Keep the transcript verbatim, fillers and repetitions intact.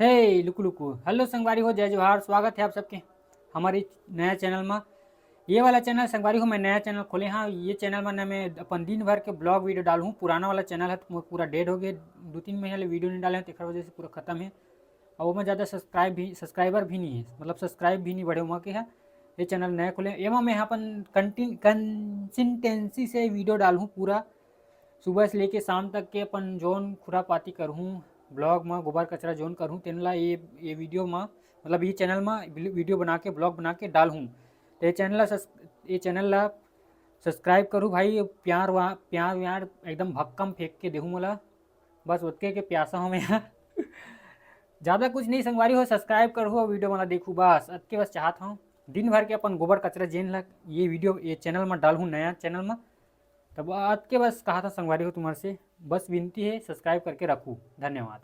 हे लुकु लुकु, हेलो संगवारी हो, जय जोहार, स्वागत है आप सबके हमारे नया चैनल में। ये वाला चैनल संगवारी हो, मैं नया चैनल खोले हाँ। ये चैनल में ना मैं अपन दिन भर के ब्लॉग वीडियो डालहूँ। पुराना वाला चैनल है तो पूरा डेड हो गया, दो तीन महीना ले वीडियो नहीं डाले हैं, तेकर वजह से पूरा खत्म है। और वो में ज़्यादा सब्सक्राइब भी सब्सक्राइबर भी नहीं है, मतलब सब्सक्राइब भी नहीं बढ़े वहाँ के है। ये चैनल नया खोले, एमा मैं अपन कंटिन कंसिस्टेंसी से वीडियो डालहूँ पूरा सुबह से लेके शाम तक के अपन जोन खुरापाती करहूँ, ब्लॉग में गोबर कचरा जोन करहूँ, तेन ला ये ये वीडियो में, मतलब ये चैनल में वीडियो बना के, ब्लॉग बना के डालहूँ। तो ये चैनल ला सब्स- ये चैनल ला सब्सक्राइब करू भाई। प्यार वा प्यार व्यार एकदम भक्कम फेंक के देहू मोला, बस ओतके के प्यासा हूँ मैं। ज़्यादा कुछ नहीं संगवारी हो, सब्सक्राइब करू और वीडियो मोला देखू, बस अतके बस चाहत हूँ। दिन भर के अपन गोबर कचरा जेन ला ये वीडियो ये चैनल में डालहूँ, नया चैनल में, तब अतके बस कहा था संगवारी हो तुम्हारे से, बस विनती है सब्सक्राइब करके रखू। धन्यवाद।